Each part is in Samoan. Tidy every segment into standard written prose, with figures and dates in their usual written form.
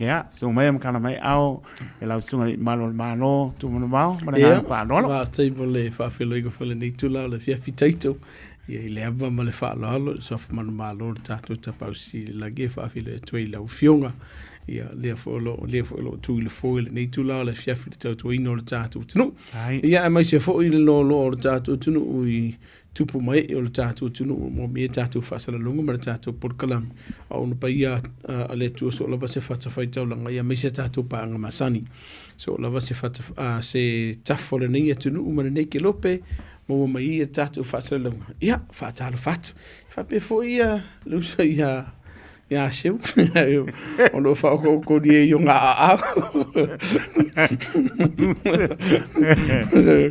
Ia, susu mai ma mai ao e lau susuga i malo o le Malo Tumanuvao ma le agaga faaaloalo. Faafetai mo le faafeiloaiga foi i lenei itula o le afiafi taito. Ia i le ava ma le faaaloalo i le suafa manumalo o le tatou Tapaau Sili i le Lagi e faafeiloai atu ai i lau Afioga. Ia lea foi o lo o lea foi o lo o tu i le foe i lenei itula o le afiafi i le tautuaina o le tatou atunuu. Ia aemaise foi le loaloa o le tatou atunuu i tupu ma ee o le tatou atunuu mo mea tatou faasalalauga ma le tatou polokalame a ona paia a le Atua so o lava se fatafaitaulaga ia aemaise tatou paaga masani so o lava se fata se tafa o lenei atunuu ma lenei kelope maua mai ia tatou faasalalauga ia faatalofa atu faapea foi ia le uso ia Ia Seu, o lo o faaokaokolia i ona aao.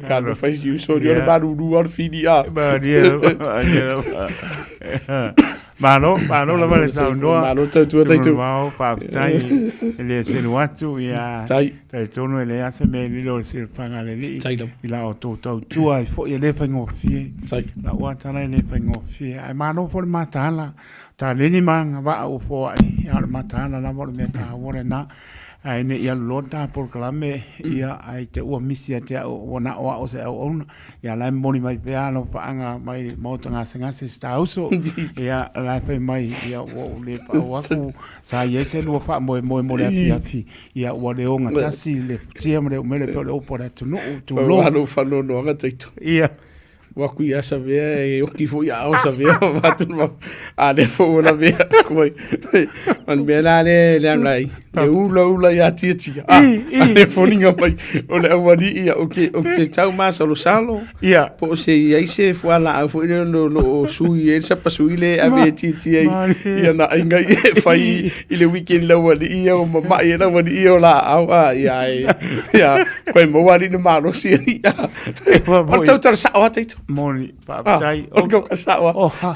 Ka no fai si uso ni o le malulu o le fili a. Malo, malo lava le saunoa. Malo tautua taitu. Malo, faafetai e le selu atu ia. Tai. Talitonu e leai se mea e lilo i le silafaga a le Alii Tai lava. i la outou tautua ai foi e le faigofie. Tai. Lau lava tala e le faigofie. Ae malo foi le mataala. Taleni ma agavaa ua foai, a o le mataala lava o le mea taua lena. Ae ne i alu loa le ta polokalame, ia, ae te ua misi ia te au, ua na o au o se auauna. Ia, la e momoli mai pea alofaaga mai le Maota Gasegase si ta uso. Ia, la e fai mai, ia, ua ou le pau aku, sa i ai se lua faamoemoe mo le afiafi. Ia, ua le ogatasi le futia ma le umele pei o le upu a le atunuu, tulou. Pau lava lou faanoanoaga Taito. Ia. Ua aku ia Savea e oki foi ia ao Savea vatu ma a le fo ua lavea aku ai. O le mea la le le anga ai. Le ula ula ia tia tia. A, a le foliga mai o le aualii ia o ke o ke tau masalosalo. Ia. Po o se i ai se fualaau foi lea o lo o sui ai le sapasui le ave e tietie ai ia na aiga i e fai i le weekend le aualii ia o mama'i ai le aualii ia o laau a ia e ia koe maua alii na malosi alii a. O le tautala sa'o a Taito. Moni, faafetai. O le tautala sa'o a. Oh, ha.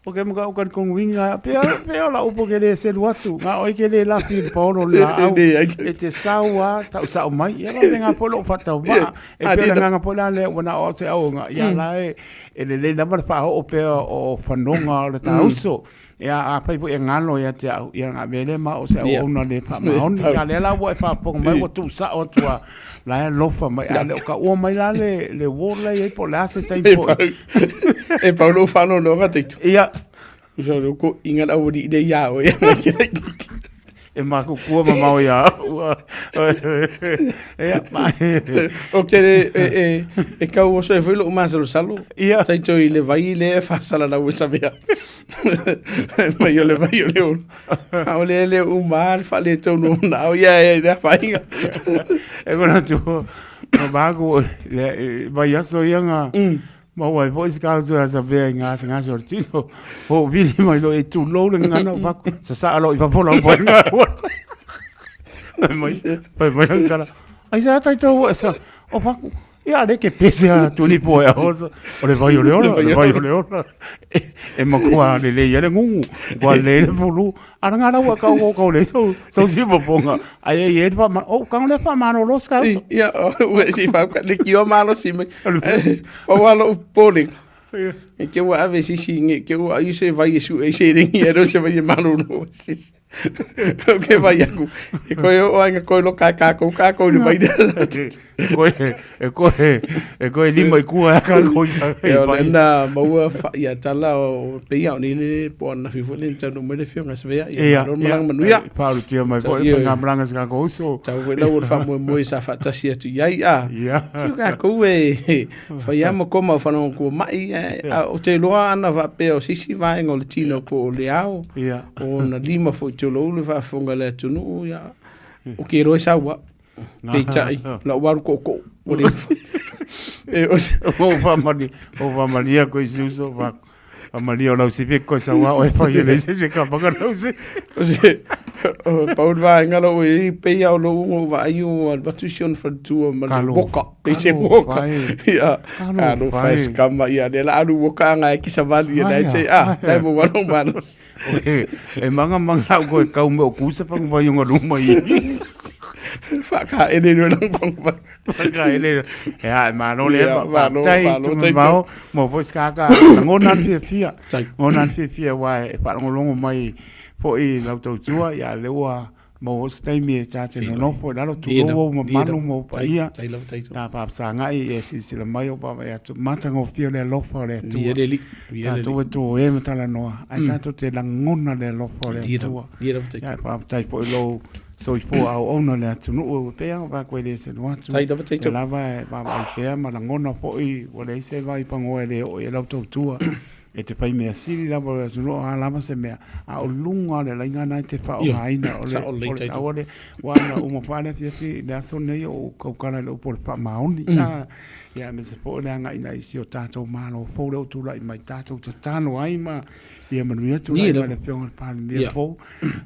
O ke maka o ka konguinga, pea, pea o la upo ke le selu atu, ngā oi ke le lafi i paolo le la au, e te sau a, tau sau mai, ia la ngā polo o whatau maa, e pea la ngā polo le wana o te au ngā, ia la e, e le le lava le whaho o pea o whanonga o le tāuso, ia a fai foi e ngalo ia te au, ia ngā mele ma o se au ona le whamaoni, ia le la ua e whaponga mai, ua tū sao atu a, la e alofa mai, a le o ka ua mai la le, le ward la i ai po o le a se taimi foi. E pau lou faanoanoaga Taito. Ia. Usa o ko inga le aualii lea ia oe. E makukua mamao ia au. Ia, ma. O ke e, e, e kau oso e foi lou masalosalo. Ia. Taito i le vai lea e faasalalau e Savea. Mai o le vai o le olo. A o le le uma le faaletonu o manao ia e le afaina. E manatu, ma maku, le, vai aso ia nga, maua ai foi se kauso ia Savea i gasegase o le tino. Hoovili mai loa e tulou le gagana o Paku. Sasaa loa i fafo lau paenga. Fai mai, fai mai au tala. Ai sa tatou ua sa, o Paku. Ia le ke pese a tuli po e osa. O le vai o le ola, o le vai o le ola. E matua lelei ai le gugu, ua lelei le pulu. Ana ngā raua kau kau kau le sau sau si poponga. Ai ai e fa ma o kau le fa malolo ska. Ia, ua si fa ka le kio malosi mai. Pa ua lou popolega. E ke ua ave sisi nge ke ua ai se vai e su e se ringi e se vai e malolo sisi. O ke vai aku. E koe o ainga koe lo ka ka ko ka ko le vai. Koe, e koe, e koe lima i kua ka ko i E o lena maua fa ia tala o peia o ni le po ana fi fo le tau mai le fionga svea ia malo malanga manuia. Paulutia mai foi Ia. ngā malanga se ka ko uso. Tau foi lau o le faamoemoe sa faatasi atu i ai a. Ia. Siu kākou e fai a ma koma o whanau kua mai a o te loa ana faapea o sisi vaega o le tino po o le ao Ia. o na lima foi te lou le faafofoga le atunuu ia o ke roe saua peitai la waru ko ko o le e o O whamani, o whamalia koe si uso, wha, whamalia o lau sipi koe sa wā o e whai e le se se ka maka lau se. O se o paul vaega lo e pei au lo ungo vaai o al vatu si on faletua ma le Kalo. woka pei se Kalo woka fai. ia Kalo alo fai. fai skama ia le la alu woka anga e kisavali ia Aia, dai te a aia. dai mo wano malos E, e manga manga au koe kau me o kusa pangu vai o ngaluma i. whaka e le lang pang pa Whaka e le, e a, e malo le Ia, pa, malo, tai, malo, tumu tai, mao, mo foi skaka, ngona fia fia, Tai. ngona fia fia wa e whaalongolongo mai foi i lau tautua, ia le ua Maua foi se taimi e ta te nonofo i lalo, tulou ou mamalu ma ou paia, ta faafesagai e silasila mai ou vaavaai atu, matagofie le alofa o le Atua. Tatou e toe ma talanoa, ae tatou te lagona le alofa o le Atua. Ia, faafetai foi i lou soifua auauna i le atunuu, e pei lava ona fai atu e le selu atu, o lea lava e vaavaai pea ma lagona foi ua leai se vaipagoa e le oo i ai lau tautua. E te fai mea sili lava o le atunuu, o a lava se mea, a o luga o le laina lena e te faaaogaina, o le, o le taua lea. Aua na uma foi lava le afiafi i le aso lenei o ou tautala i le upu o le faamaoni, a, ia aemaise foi o le agai i si o tatou Malo fou lea ua tulai mai, tatou tatalo ai ma ia manuia le tulai mai o le Afioga i le Palemia fou,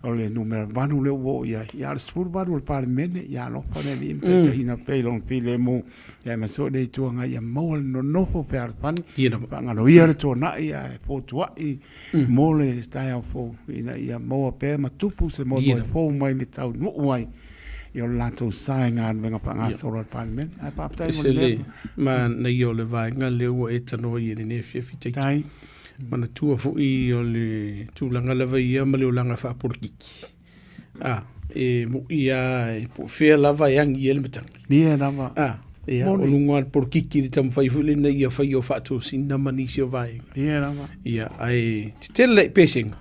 o le numera 8 lea ua oo i ai, a o le 18 o le Palemene, ia alofa le Alii ma taitaiina pea i Lona filemu. Ia ma so le Itu Agai ia maua le nonofo fealofani, faagaloia le tuanai ae fotuai mo le taeao fou ina ia maua pea ma tupu se moemoe fou mai le taunuu ai i o le latou sa i galuega faagasolo a le Palemene. Ae faafetai mo le mea. Manaia o le vaega lea ua e tanoa i ai i lenei afiafi Taito. Manatua foi o le tulaga lava ia ma le olaga faapolokiki. A, e moʻi lava e po o fea lava e agi ai le matagi. Ia lava. A, ia, o luga o le polokiki le taumafai foi lea ina ia faia o faatosina ma nisi o vaega. Ia lava. Ia, ae tetele lai pesega.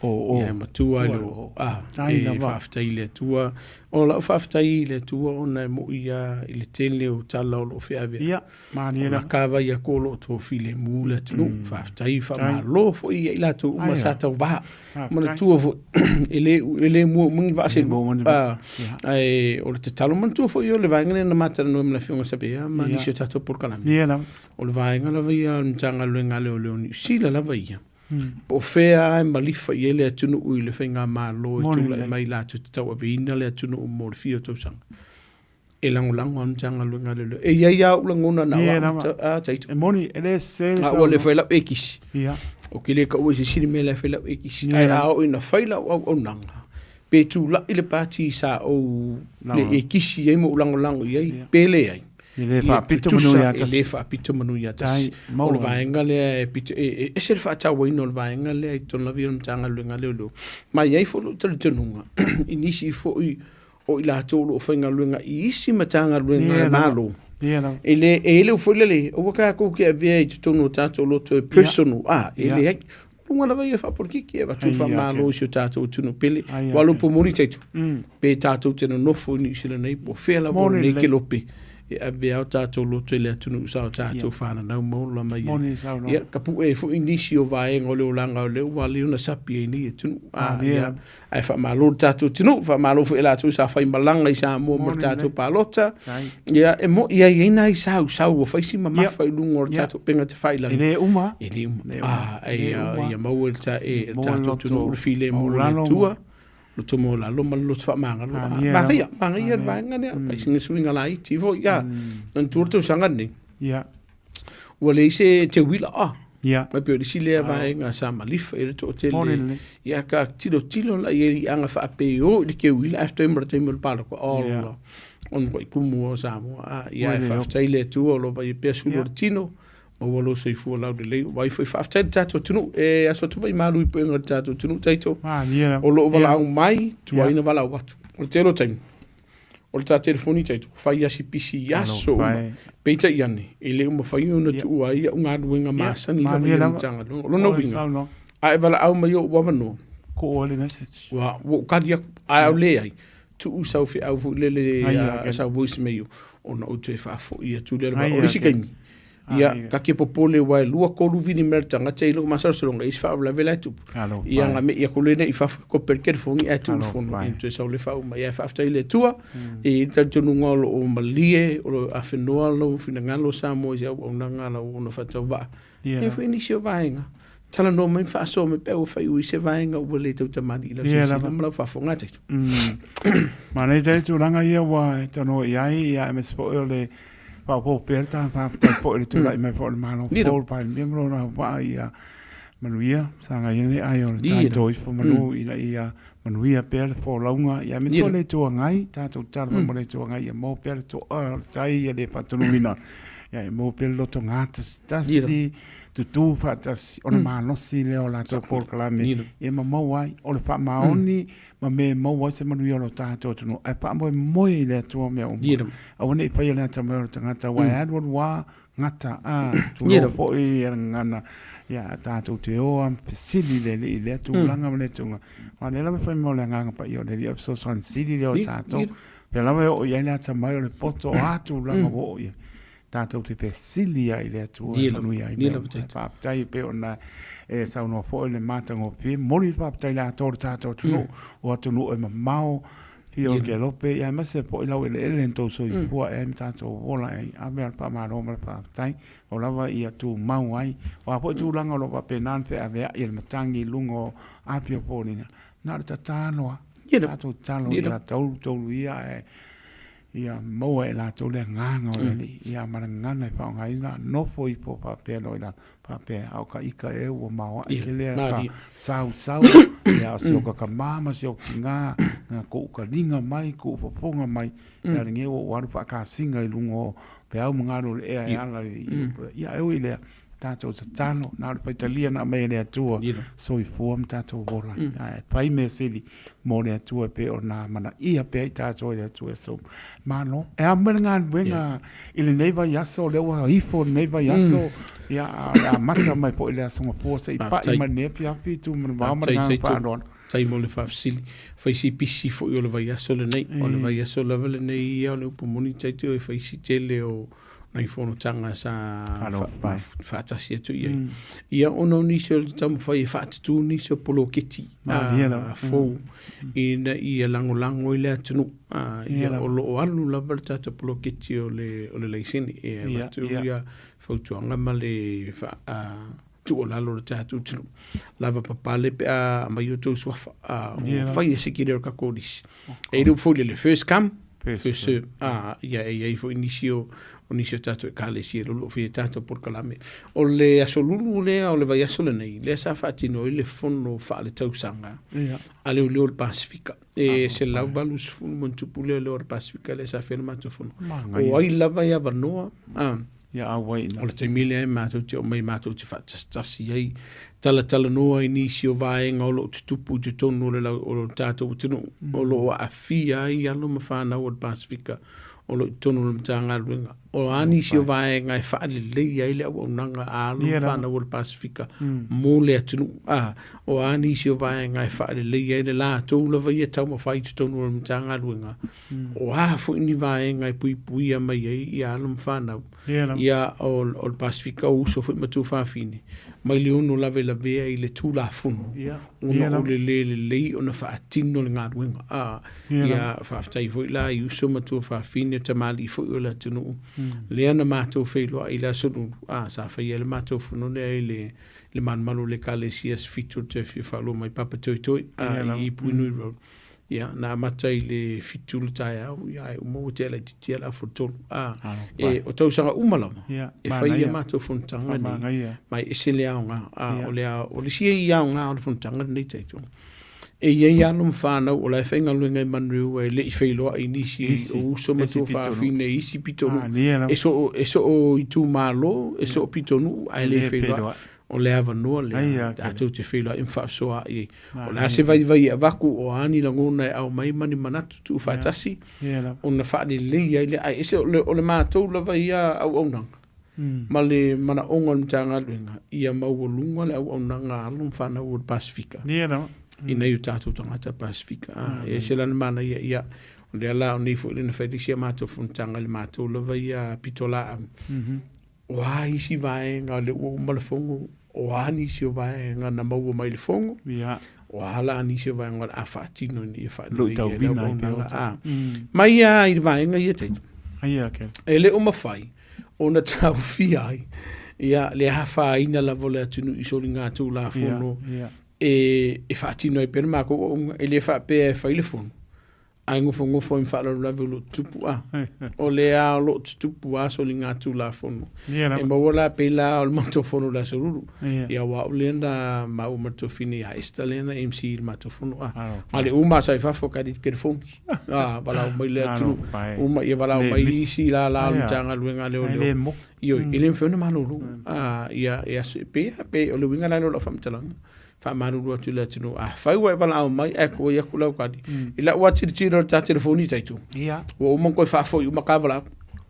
Ia, e matua i lo, a, e faafetai i le Atua. O lau faafetai i le Atua ona e moʻi lava i le tele o tala o lo o feaveai. Ia. Malie lava. Ka vai atu o lo o tofilemu le atunuu. Mm. Faafetai, faamalo foi ia i latou uma sa tauva. Manatua foi, e le, e le mua uma ni vaa selu. Ae o le tatalo, manatua foi o le vaega lea na ma talanoa ma le Afioga Savea ma nisi o tatou polokalame. O le vaega lava ia o le Matagaluega a Leoleo o Niu Sila lava ia. Po o fea lava e malifa i ai le atunuu i le faigamalo e tulai mai latou te tauaveina le atunuu mo le fia o tausaga. E lagolago lava le Matagaluega a Leoleo. E i ai lava ou lagona na o au a Taito. E moni, e le sese le A ua le fai lau ekisi. Ia. Ou te le taua i se isi mea la e fai lau ekisi. Ae a oo ina fai lau auaunaga, pe tulai le pati sa ou le ekisi ai ma ou lagolago i ai, pe leai. E le faapito manu ia tasi. E le faapito manu ia tasi. O le vaega lea e pito, e ese le faatauaina o le vaega lea i totonu lava ia o le Matagaluega a Leoleo. Ma e i ai foi lou talitonuga i nisi foi o i latou o lo o faigaluega i isi Matagaluega a le Malo, e le, e i ai le foi lele, aua tatou te avea i totonu o tatou loto e personal, a, e leai. O luga lava ia faapolokiki, e avatu le faamalo i si o tatou atunuu pele. Aua o le upu moni Taito, pe tatou te nonofo i Niu Sila nei, po o fea lava o lenei kelope, e ave lava o tatou loto i le atunuu sa o tatou fananau ma ola mai ai. Ia, tapue ai foi nisi o vaega o le olaga o lea ua ala ai ona sapi ai nei atunuu. A, ia, Ae faamalo le tatou atunuu, faamalo foi i latou sa faimalaga i Samoa mo le tatou palota. Ia, e moni ai i ai nai sausau ua fai si mamafa i luga o le tatou upega tafailagi. E le uma. E le uma. A, ia maua e le tatou atunuu le filemu o le Atua, loto maualalo ma le loto faamagalo. Manaia, manaia le vaega lea, fai sina suiga laiti foi. Ia, manatua le tausaga lenei. Ia. Ua leai se teuila a. Ia. Mai pei o le isi lea vaega sa malifa i le toatele. Ia ka tilotilo la i ai aga faapeo i le teuila ae faatoa ma le taimi o le palota. Ola. Ona matua tumu o Samoa. A, ia e faafetai le Atua o lo o vaaia pea sulu o le tino. Maua lou soifua laulelei. Ua ai foi faafetai i le tatou atunuu. E aso atu foi malu i puega o le tatou atunuu Taito. O lo o valaau mai, tuai na valaau atu. O le tele o taimi. O le ta telefoni taito, fai asi pisi i aso uma. Peitai ane, e le o mafai ona tuua ai au galuega masani lava i le Matagaluega. O lona uiga, a e valaau mai i ou avanoa, ua ou tali atu, ae a leai, tuu sau feau foi lele, sau voice mail, ona ou toe faafoi atu lea. O le isi taimi, Ia, ta te popole aua e 2, 3 vili mai le tagata i lou masalosaloga, e i ai se faalavelave la e tupu. Ia, ona me'i atu lea i fafo e kope le telefoni ae tuu i le fono, ia toe sau lea faauma. Ae faafetai i le Atua, e i ai le talitonuga o lo o malie, o lo o afenoa lou finagalo Samoa i se auaunaga a lau auauna faatauvaa. E i ai foi nisi o vaega, talanoa mai ma faasoa mai pe a ua faaiu ai se vaega ua le tautamalii i lau silasila ma lau faafofoga atu. Manaia tele tulaga ia ua e talanoa i ai, ia aemaise foi o le faaopoopo pea le ta faafetai foi i le tulai mai foi o le Malo fou, le Palemia ma lona auvaa ia manuia, sagai ane ai o le tatou ifo manu ina ia manuia pea le folauga, ia aemaise foi le Itu Agai, tatou tatalo foi mo le Itu Agai ia maua pea le toa o le tai ia le faatonuina. Ia e maua pea le loto gatasitasi, tutū faatasi, ona malosi lea o latou polokalame ia ma maua ai o le faamaoni ma mea e maua ai se manuia o lo tatou atunuu. Ae faamoemoe i le Atua mea uma. Aua ne i faia le atamai o le tagata aua e alualu lava gata, a, tulou foi le gagana, ia tatou te o lava ma fesili i le Alii i lea tulaga ma lea tulaga. Aua o lea lava e fai mai o le Agaga Paia o le Alii o le fesoasoani sili lea o tatou. Pea lava e oo i ai le atamai o le poto, o a tulaga ua oo i ai, tatou te fesili ai i le Atua e manuia ai mea uma. Faafetai e pei ona e saunoa foi i le matagofie. Momoli le faafetai i le atoa o le tatou atunuu, o atunuu e mamao, afio o Kelope, ia aemaise foi laueleele na tou soifua ea ai ma tatou ola ai. Ave le faamalo ma le faafetai, o lava ia tumau ai. O a foi tulaga o lo o faapena ona feaveai e le matagi i luga o Apia Foliga, Na o le tatalo lava. Tatou tatalo ia taulutoulu ia ae ia maua e latou le agaga o le Alii, ia ma le gagana e faaaogaina, nofo ifo faapea loa i lalo, faapea, a o ka ika ea ua maoae tele a ka sausau, ia o si oka tama ma si oka tina, na kou kaliga mai, kou fofoga mai, ia lenei ua ou alu faakasiga i luga o peau ma galu o le ea e ala i, ia e ui i lea, tatou tatalo, na o le faitalia na aumai e le Atua, soifua ma tatou ola. Ae fai mea sili mo le Atua e pei ona amanaia pea i tatou e le Atua. So, malo. E a mai le galuega i lenei vaiaso, lea ua ifo lenei vaiaso, ia, a o le amata mai foi i le Aso Gafua se i pai mai lenei afiafi, tu ma le vao ma le agaga faaaloalo. Faafetai mo le faafesili. Fai si pisi foi o le vaiaso lenei. O le vaiaso lava lenei ia o le upu moni taite e fai si tele o nai fonotaga sa faatasi atu i ai. Ia ona o nisi o le taumafai e faatutū nisi o poloketi fou ina ia lagolago i le atunuu. Ia o lo o alu lava le tatou poloketi o le laisene e avatu ia fautuaga ma le tuualalo i le tatou atunuu. Lavapapale pe a aumai outou suafa, ua fai e se tele o le tatou lisi. E le o foi le first come, first serve. Ia e i ai foi nisi o, o nisi o tatou ekalesia o lo o faia tatou polokalame. O le aso lulu lea o le vaiaso lenei, lea sa faatino ai le fono faaletausaga a leoleo o le Pasefika. E 180+ leoleo o le Pasefika lea sa faia le matou fono. O ai lava e avanoa, Ia auai ina. O le taimi lea e matou te omai matou te faatasitasi ai, talatalanoa i nisi o vaega o lo o tutupu i totonu o le lau, o le tatou atunuu, o lo o aafia ai alo ma fanau o le Pasefika o lo o i totonu o le Matagaluega. O a nisi o vaega e faaleleia ai le auaunaga a alo ma fanau o le Pasefika mo le atunuu, a o a nisi o vaega e faaleleia ai le latou lava ia taumafai i totonu o le Matagaluega O a foi ni vaega e puipuia mai ai ia alo ma fanau, ia o le Pasefika o uso foi ma tuafafine, mai le ono lavelavea i le Tulafono, ona o le le lelei ona faatino le galuega. A, ia faafetai foi la i uso ma tuafafine, o tamalii foi o le atunuu, lea na matou feiloai i le Aso Lulu, a, sa faia le matou fono lea i le le malumalu o le Ekalesia Aso Fitu o le toe fia faalua mai Papatoetoe, a, i Puhinui Road. Ia, na amata i le 7 le taeao, ia, ae uma ua tea laitiiti lava le afa 3. A, e, o tausaga uma lava, e fai ia matou fonotaga nei, ma e ese le aoga. A, o le, o le isi ia aoga o le fonotaga lenei taitonu, e i ai alo ma fanau o la e faigaluega i Manurewa e le i feiloai i nisi o uso ma tuafafine i isi pitonuu, e soo, e soo itumalo, e soo pitonuu, ae le feiloai. O le avanoa lea tatou te feiloai ma faasoaai ai. O le a se vaivai e avatu, o a ni lagona e aumai ma ni manatu tuufaatasi, ona faalelei ai lea. Ae ese o le matou lava ia auaunaga ma le manaoga o le Matagaluega, ia maualuga le auaunaga a alo ma fanau o le Pasefika i nai o tatou tagata Pasefika. E ese la le manaia, ia, o lea la o nei foi lea na fai le isi a matou fonotaga i le matou lava ia pitolaau, O a isi vaega lea ua uma le fono, o a nisi o vaega na maua mai le fono, Ia. o a la nisi o vaega o le a faatino ina ia faaleleia ai le auaunaga. A. Mai lava i le vaega ia Taito, Aia ke. e le o mafai ona taofia ai ia le afaina lava o le atunuu i soligatulafono Ia. e faatino ai pea le matou auaunaga. E le faapea e fai le fono, Ae nofonofo ai ma faalavelave o lo o tutupu a. O lea o lo o tutupu a soligatulafono. E maua la pei la o le matou fono i le Aso Lulu. Ia aua o lea na maua ma le tuafafine ia Esther lea na MC i le matou fono a. Na o le uma sa i fafo kali telefoni. A valaau mai le atunuu. Uma ia valaau mai isi lala o le Matagaluega a Leoleo. Ioe, e le mafai ona malolo. A ia e aso pe pe o le uiga la lea o lau faamatalaga. Faamalulu atu i le atunuu, afai ua e valaau mai ae tuai atu lau tali, i lau lava tilotilo i le ta telefoni taito, ua uma ona toe faafoi uma ta valaau.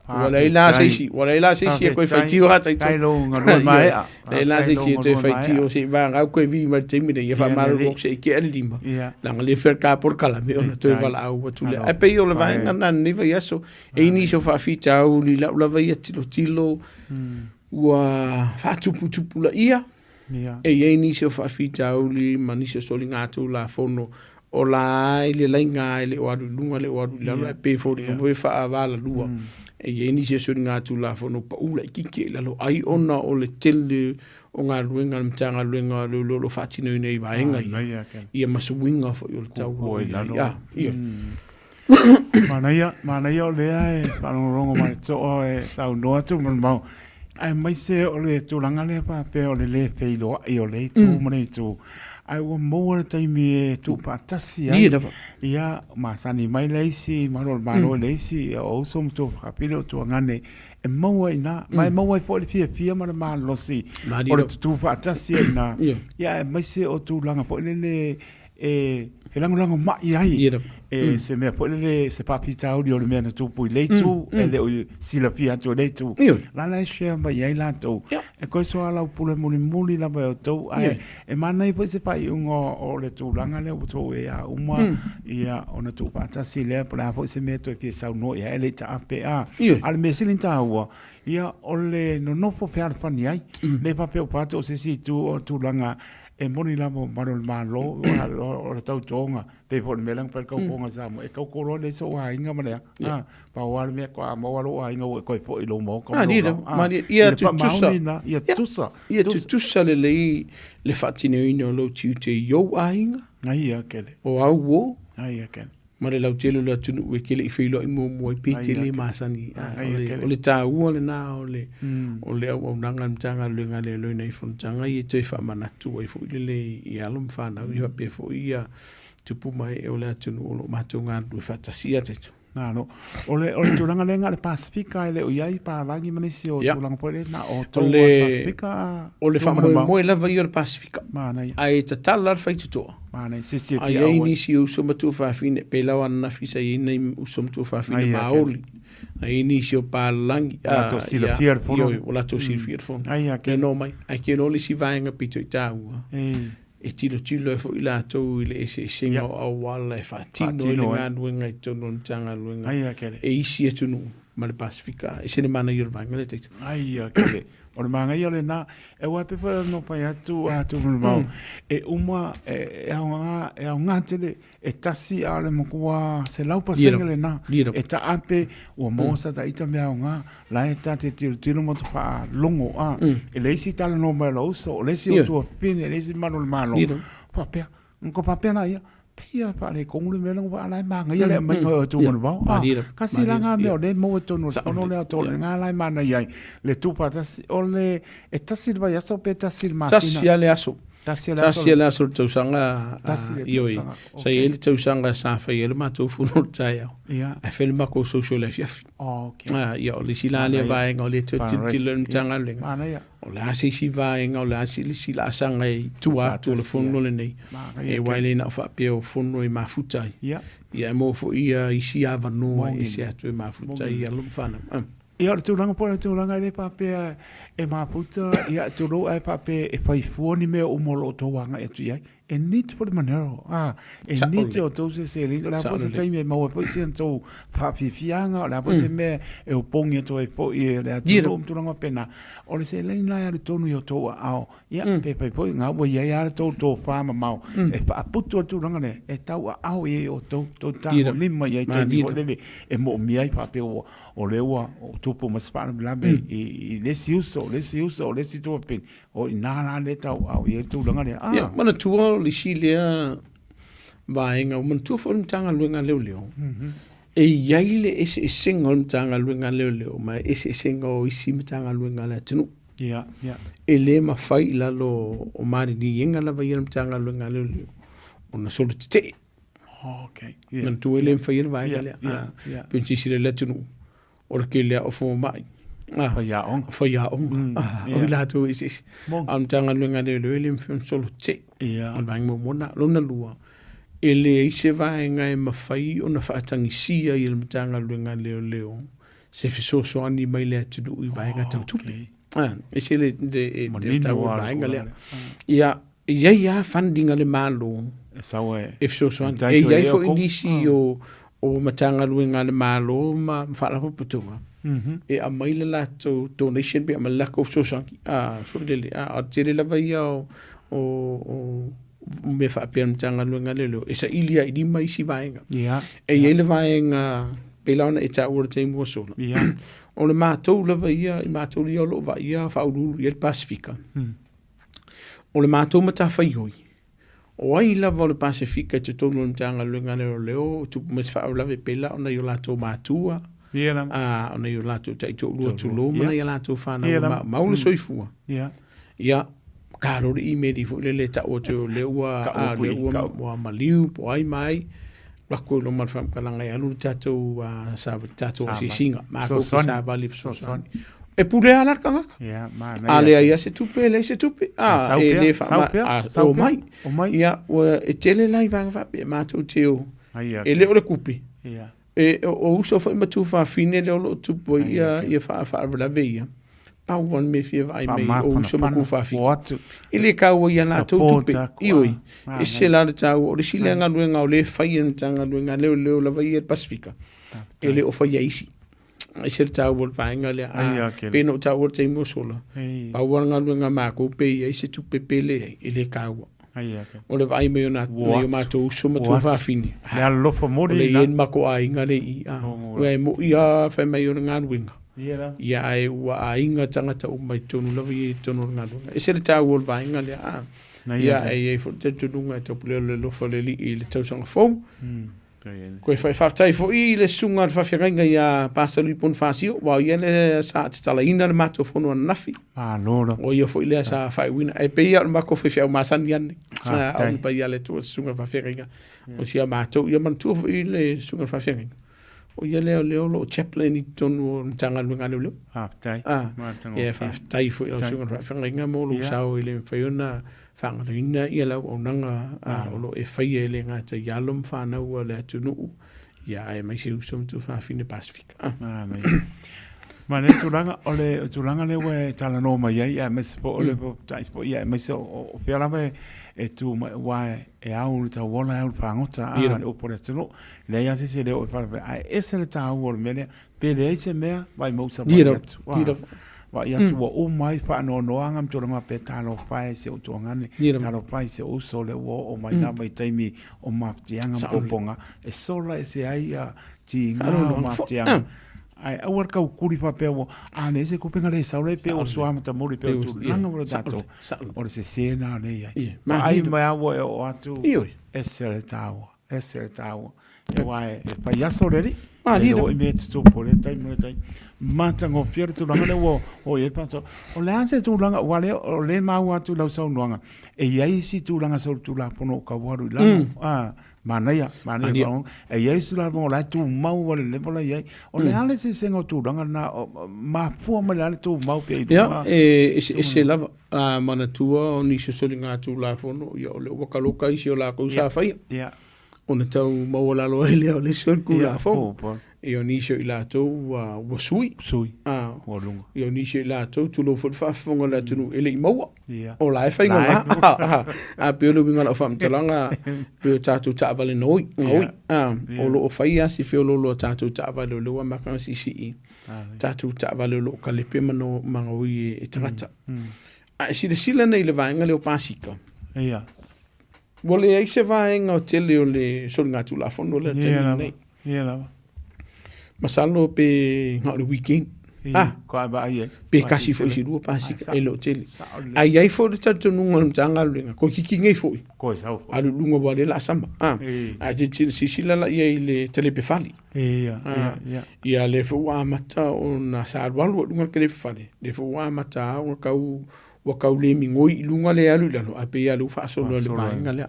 Ua leai la se isi, ua leai la se isi e toe faitio lava taito. Leai la se isi e toe faitio seiavagana toe vili mai i le taimi lenei, ia faamalulu atu se i tea le 5, leaga le fai le ta polokalame ona toe valaau atu lea. Ae pei o le vaega lena i lenei vaiaso, e i ai nisi o faafitauli i lau lava ia tilotilo, ua faatuputupulaia, E i ai nisi o faafitauli ma nisi o soligatulafono o la ai le laina e le o alu i luga le o alu i lalo, ae pei e foliga foi e faavalalua. E i ai nisi o soligatulafono pau laitiiti i lalo, ai ona o le tele o galuega a le Matagaluega o Leoleo o lo o faatinoina i vaega ia, ia ma suiga foi o le tau o lo o i ai. Manaia, manaia o lea e faalogologo ma le totoa e saunoa atu ma le mau, aemaise o le tulaga lea faapea o le le feiloai o lea itu ma lea itu, ae ua maua le taimi e tuufaatasi ai. Ia, masani mai le isi malu o le Malo i le isi, ia o uso ma tuafafine o tuagane e maua i ina, ma e maua ai foi le fiafia ma le malosi o le tutufaatasi ai i ina, ia aemaise o tulaga foi lele e felagolagomai ai e se mea foi lele, se faafitauli o le mea na tupu i le itu, e le o silafia atu e le itu. La la e share mai ai latou, e toe soalaupule mulimuli lava e outou, ae e manaia foi se faaiuga o le tulaga lea ua tou ea uma, ia ona tuufaatasi lea, po o le a foi se mea e toe fia saunoa i ai, e le i taape a. A o le mea sili ona taua, ia o le nonofo fealofani ai, le faapea ua fai atu o se isi itu o le tulaga E moni lava o malu o le Malo, o le tautoga, pei foi o le mea lea na fai le tautoga i Samoa, e tauto loa leai sou aiga ma le a, a, pau lava le mea faatoa maua lou aiga ua e toe foi i lou maota ma lou laoa. Malie, ia tutusa, ia tutusa, ia tutusa lelei le faatinoina o lou tiute i ou aiga, Ia kele. o au uo, Ia kele. ma le lautele o le atunuu e te le i feiloai muamua ai pe te le masani. O le taua lena o le o le auaunaga a le Matagaluega a Leoleo i nai fonotaga ia e toe faamanatu ai foi lele i alo ma fanau ia faapea foi ia tupu ma ee o le atunuu o lo o matou galulue faatasi ia tatou. Malo. O le, o le tulaga lea na o le Pasefika e le o i ai palagi ma nisi o tulaga foi lea na o tou o le Pasefika. O le faamoemoe lava ia o le Pasefika. Manaia. Ae tatala le faitotoa. Manaia, se se Ai ai nisi o uso ma tuafafine, pei la o ananafi sa i ai nai uso ma tuafafine Maoli. Ai ai nisi o palalagi. Ua latou silafia le fono. Ioe, ua latou silafia le fono. Ai a ke. No mai. Ai ke no le isi vaega pito i taua. E tilotilo ai foi latou i le eseesega o auala e faatino ai le galuega i totonu o le Matagaluega e isi atunuu ma le Pasefika. E ese le manaia o le vaega lea taito. Ai a kele. O le manaia lena, e aua e pei foi ona fai atu a Tuimalealiifano, e uma, e aoga, e aoga tele, e tasi a o le matua 100% lena. E taape, ua maua sa ta ita mea aoga, la e ta te tilotilo ma te faalogo, a, e leai se talanoa mai a lou uso, o le isi o tuafafine, o le isi malu o le Malo, faapea, Ona ka faapea la ia, pei a faaletonu le mea lea, a la e manaia le aumaiga o Tuimalealiifano. A, kasi la na mea o lea e maua i totonu o le fono lea a Tuimalealiifano la e manaia ai le tuufaatasi. O le, e tasi le vaiaso pe tasi le masina? Tasi lava le aso. Tasi le aso. Tasi le aso o le tausaga. Tasi le tausaga. Sa i ai le tausaga sa fai ai le matou fono i le taeao. Ae fai le matou social i le afiafi. Ia, o le isi la lea vaega o lea e toe tilotilo i le Matagaluega. Manaia. O le a se isi vaega, o le a se isi laasaga e i tua atu o le fono lenei, aua e le na o faapea o fono e mafuta ai. Ia, e maua foi ia isi avanoa e ese atu e mafuta ai alo ma fanau. Ia, o le tulaga foi o le tulaga e le faapea e mafuta, ia, tulou, ae faapea e fai fua ni mea uma o lo o outou agai atu i ai. E need foi le manero, a, e need o tou se seleni, o le a foi se taimi e maua ai foi si a tou faafiafiaga, o le a foi se mea e opogi atu ai foi e le atunuu ma tulaga faapena. O le seleni la e alu tonu i o tou aao, ia, pe fai foi na ua i ai lava le tou tofa mamao e faaputu ai le tulaga lea, e tau aao i ai outou, tou tagolima i ai i taimi foi lele e moomia ai faapea ua, o lea ua tupu mai se faalavelave i le isi uso, le isi uso, le isi tuafafine. O i ina la lea e tauau i ai le tulaga lea. Ia, manatua o le isi lea vaega, ua manatua foi le Matagaluega a Leoleo, e i ai le eseesega o le Matagaluega a Leoleo ma le eseesega o isi Matagaluega a le atunuu. Ia, ia. E le mafai i lalo o maliliega lava ia a le Matagaluega a Leoleo ona solo tetee. Oh, okay. Yeah. Manatua e le mafai ai le vaega lea. Yeah, yeah. Pe silasila i le atunuu, o le tele lava o fomai. Faiaoga. Faiaoga. O i latou eseese. A o le Matagaluega a Leoleo e le mafai ona solo tetee. Ia. O le vaega muamua lena. Lona lua, e leai se vaega e mafai ona faatagisia i le Matagaluega a Leoleo se fesoasoani mai le atunuu i vaega tau tupe. E ese le taua o le vaega lea. Ia, e i ai lava funding a le Malo e fesoasoani. E i ai foi nisi o Matagaluega a le Malo ma Faalapotopotoga e aumai le latou donation pe aumai le latou fesoasoani foi lele. A o le tele lava ia o mea faapea a le Matagaluega a Leoleo e saili lava i lima isi vaega. E i ai le vaega pei la ona e taua i le taimi ua sola, o le matou lava ia, i matou ia o lo o vaaia faauluulu i ai le Pasefika, o le matou matafaioi, o ai lava o le Pasefika i totonu o le Matagaluega a Leoleo, tupu mai se faalavelave pei la o nai o latou matua, o nai o latou taitoalua tulou ma nai a latou fanau e maumau le soifua. Ia, ta loa le email foi lele e tau atu o lea ua, lea ua maliu po o ai ma ai, alu atu ai loa ma le faamatalaga e alu le tatou tatou asiasiga, matou te savali e fesoasoani. E pule lava la le tagata. A leai lava se tupe, e leai se tupe. A, e le faama, a, omai. Ia, ua, e tele la i vaega faapea, matou te o, e le o le tupe. E, o uso foi ma tuafafine lea o lo o tupu ai ia, ia faalavelave ia, pau lava le mea e fia vaai mai o uso ma tuafafine. E le taua ia latou tupe. Ioe, ese la le taua. O le isi lea galuega o lea e fai e le Matagaluega a Leoleo lava ia i le Pasefika, e le o faia e isi. Ese le taua o le vaega lea. A, pei ona ou taua i le taimi ua sola, pau lava le galuega a matou pe i ai se tupe pe leai, e le taua. O le vaai mai o nai o matou uso ma tuafafine, Le alolofa moni o lea e i ai le matou aiga lea i i. Aua e moni lava fai mai o le galuega, ia ae ua aiga tagata uma i totonu lava ia i totonu o le galuega. E ese le taua o le vaega lea. Ia ae i ai foi le talitonuga e taupulega le alofa o le Alii i le tausaga fou. Koe faafetai foi i le susuga a le faafeagaiga ia Pastor Lui Ponifasio, aua o ia lea sa tatalaina le matou fono ananafi. Malo lava. O ia foi lea sa faaiuina. E pei lava o le matou faifeau masani lava lenei. Au le paia o le Atua, le susuga i le faafeagaiga o si a matou. Ia manatua foi le susuga i le faafeagaiga, o ia lea o lea o lo o chaplain i totonu o le Matagaluega a Leoleo. Faafetai. Ia faafetai foi i lau susuga i le faafeagaiga mo lou sao e le mafai ona faagaloina ia le auaunaga o lo o e faia e le gata i alo ma fanau a le atunuu, ia aemaise uso ma tuafafine Pasefika. Ma le tulaga, o le tulaga lea ua e talanoa mai ai, aemaise foi o le tai foi, aemaise o fea lava e tu mai, aua e ao i le tauola, e ao i le fagota, a le upu a le atunuu. E leai lava se isi e le oo i faalavelave, ae ese le taua o le mea lea. Pe leai se mea, vaimau savali atu. Vaai atu ua uma ai faanoanoaga ma tulaga faapea, talofa e si ou tuagane, talofa e si ou uso lea ua oo mai lava i taimi o mafatiaga ma popoga, e sola ese ai tiga o mafatiaga. Ae aua le taukuli faapea ua, a leai se tupe na le sau lea pei ua sua matamuli pei o tulaga ua tatou, o le sese lena lea e i ai. Vaai mai lava ua e oo atu, ese le taua. Ese le taua. Aua e fai aso le alii. E le o i mea tutupu o lea taimi o lea taimi. Matagofie le tulaga lea ua oo i ai Pastor. O le a se tulaga, aua lea, o lea e maua atu i lau saunoaga, e i ai isi tulaga solitulafono o tau alu i lalo. Ah, manaia, manaia. E i ai isi tulafono o la e tumau lava i le level la e i ai. O le a le eseesega o tulaga na, mafua mai le a le tumau pea i luga? Ia, e eseese lava. A manatua o nisi o soligatulafono, ia o lea ua taloka isi o latou sa faia. Ia. Ona tau maualalo ai lea o le isi o le Tulafono. Ia o nisi o i latou ua, ua sui. Sui. A, Ua luga. Ia o nisi o i latou, tulou foi le faafofoga a le atunuu, e le i maua. Ia. O la e faigata. A pei o le uiga o lau faamatalaga, pei o tatou taavale gaoi, gaoi. A, o lo o fai lava si feoloolo o tatou taavale o lea ua amata ona siisii. Tatou taavale o lo o kalepe ma gaoi e tagata. A e silasila nei i le vaega lea o pasika, Ia. ua leai se vaega o tele o le soligatulafono lea i le taimi lenei. Ia lava. Masalo pe na o le weekend. Ah. Ko vaai ai. Pe kasi foi si lua pasika e le o tele. Ae i ai foi le talitonuga o le Matagaluega, ko kiki nei foi. Ko sau foi. Alu lunga wa le la sama. Ah. Ae te tele sisila la ia i le talepe fale. Ia, ia, ia. Ia le foi ua amata ona sa alualu i luga le talepe fale. Le foi ua amata ona tau ua tau le migoi i luga le alu i lalo, ae pei lava lea ua faasolo i le vaega lea.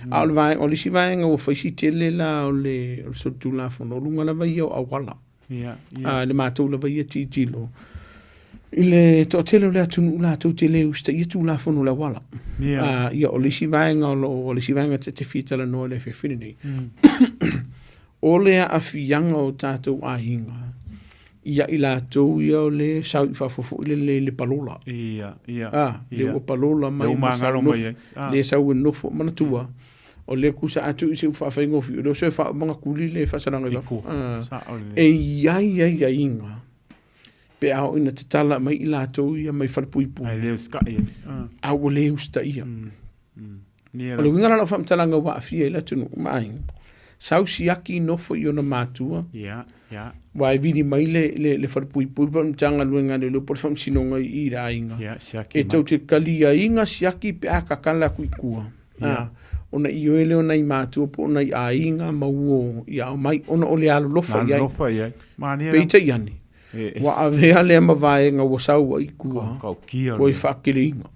A o le vaega, o le isi vaega ua fai si tele la o le solitulafono, o luga lava ia o auala. A le matou lava ia tilotilo i le toatele o le atunuu latou te le usitaia Tulafono o le auala. Ia, o le isi vaega o lo o, o le isi vaega ta te fia talanoa i le afiafi lenei, o le aafiaga o tatou aiga ia i latou ia o le sau i fafo foi lele i le palola. A, le ua palola mai ma sau nofo, le sau e nofo, manatua, O lea kusa a tuu i se faafaigofie, o lea se faaomaga kuli le faasalaga i fafo. E i ai aiaiga pe a oo ina tatala mai i latou ia mai falepuipui. Ae le usitaia. A ua le usitaia. O le uiga la o lau faamatalaga ua aafia ai le atunuu ma aiga, sau siaki nofo i ona matua, Aua e vili mai le falepuipui po o le Matagaluega a Leoleo po o le Faamasinoga i i le aiga, e tou te taliaina siaki pe a tatala atu i tua, ona ioe lea o nai matua po o nai aiga ma uo ia aumai ona o le alolofa i ai. Peitai ane, ua avea lea ma vaega ua sau ai i tua, ua i faateleina.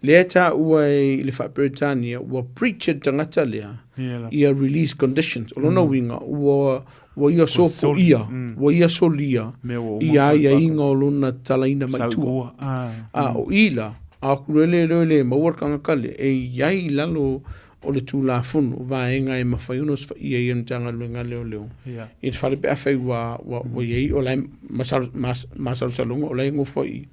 Lea e taua i le faa-Peretania ua breach e le tagata lea ia release conditions. O lona uiga, ua ia sopoia, ua ia solia ia aiaiga o lona talaina mai tua. A o i la, a o atu loa le iloa e le maua le tagata lea, e i ai i lalo o le Tulafono vaega e mafai ona osofaia ai e le Matagaluega a Leoleo i le fale pe afai ua i ai, o la e masalosaloga o la e nofo ai i i.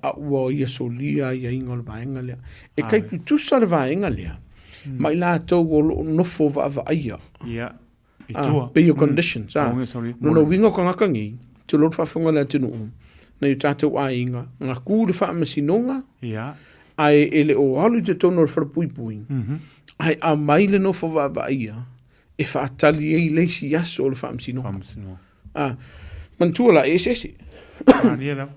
A ua ia solia aiaiga o le vaega lea. E tai tutusa le vaega lea ma i latou o lo o nofo vaavaaia. Pei o conditions. Lona uiga o tagata nei, tulou le faafofoga a le atunuu, nai o tatou aiga, na tu i le faamasinoga, ae e le o alu i totonu o le falepuipui, ae aumai le nofo vaavaaia e faatali ai le isi aso o le faamasinoga. Ah, manatua la, e eseese.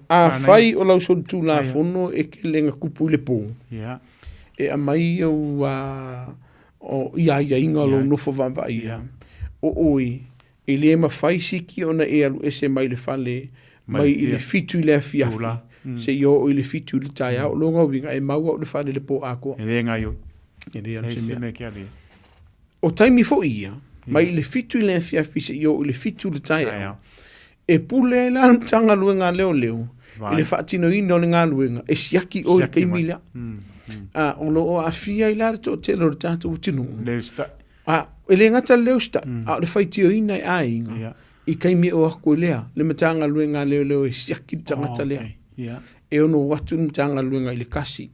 Afai o lau solitulafono e te le na tupu i le pō, e aumai au o ia aiaiga o lou nofo vaavaaia, o oe, e le mafai siki ona e alu ese mai le fale mai i le 7 i le afiafi seia oo i le 7 i le taeao. O lona uiga, e mau au i le fale i le pō atoa. E le gaioi. E le alu se mea. O taimi foi ia, mai i le 7 i le afiafi seia oo i le 7 i le taeao, e pule ai la le Matagaluega a Leoleo i le faatinoina o le galuega e siaki oe i le taimi lea. A, o lo o aafia ai la le toatele o le tatou atunuu. A, e le gata i le usitai, a o le faitioina e aiga i taimi e o atu ai lea le Matagaluega a Leoleo e siaki le tagata lea. E ono o atu le Matagaluega i le 1,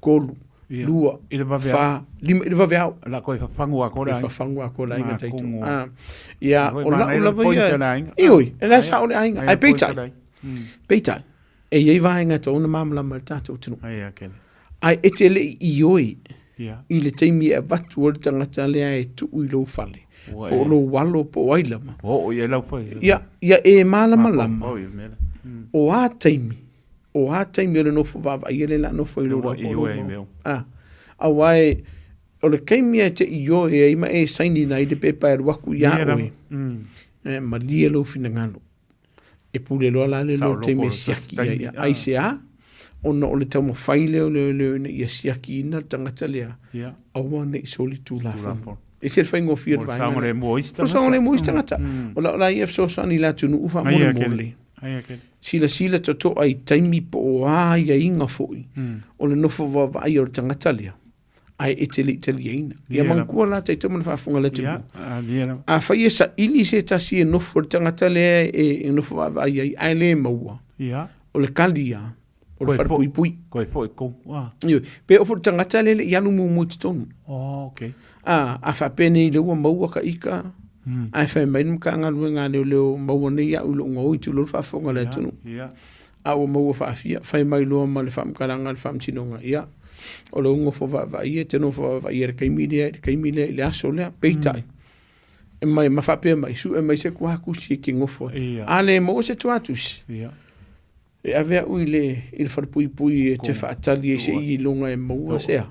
3, 2, 4, 5 i le vaveao. La koe fafagu atoa le aiga. Fafagu atoa le aiga taito. Ia, o lau lava ia. Ioe, e la sao le aiga. Ae peitai, peitai, e i ai vaega e tatau ona malamalama i le tatou atunuu. Ae e te le i ioe i le taimi e avatu ai le tagata lea e tuu i lou fale, po o lou alo po o ai lava. Ia, ia e malamalama o a taimi O a taimi o le nofo vaavaaia lea o le a nofo ai lou lape o lou mau. A, aua e, o le taimi e te ioe ai ma e saini ai le pepa e alu atu iā oe, e malie lou finagalo. E pule loa la le lou taimi e siaki ai. Aisea? Ona o le taumafai lea o leoleo ina ia siakiina le tagata lea, aua ne i soli Tulafono. E ese le faigofie o le vaega lea. O le saogalemu o isi tagata. O lau la ia fesoasoani i le atunuu faamolemole. Silasila totoa i taimi po o a aiaiga foi o le nofo vaavaaia o le tagata lea, ae e te le i taliaina. Ia manatua la tatou ma le faafofoga a le atunuu. Afai e saili se tasi e nofo le tagata lea e nofo vaavaai ai ae le maua, o le kali ia, o le falepuipui. Koe foi kou. Ioe, pe oo foi le tagata lea e le i alu muamua i totonu. Oh, okay. A, a faapea nei lea ua maua ka ika, ae fai mai le Matagaluega a Leoleo, maua nei au i lou gaoi, tulou le faafofoga a le atunuu. A ua maua faafia, fai mai loa ma le faamatalaga a le Faamasinoga, ia, o lou nofo vaavaaia, e te nofo vaavaaia i le taimi lea, i le taimi lea, i le aso lea, peitai, e mai ma faapea mai, sue mai se tuatusi e te nofo ai. A le maua se tuatusi, E ave au i le, i le falepuipui e te faatali ai seia iloga e maua se a?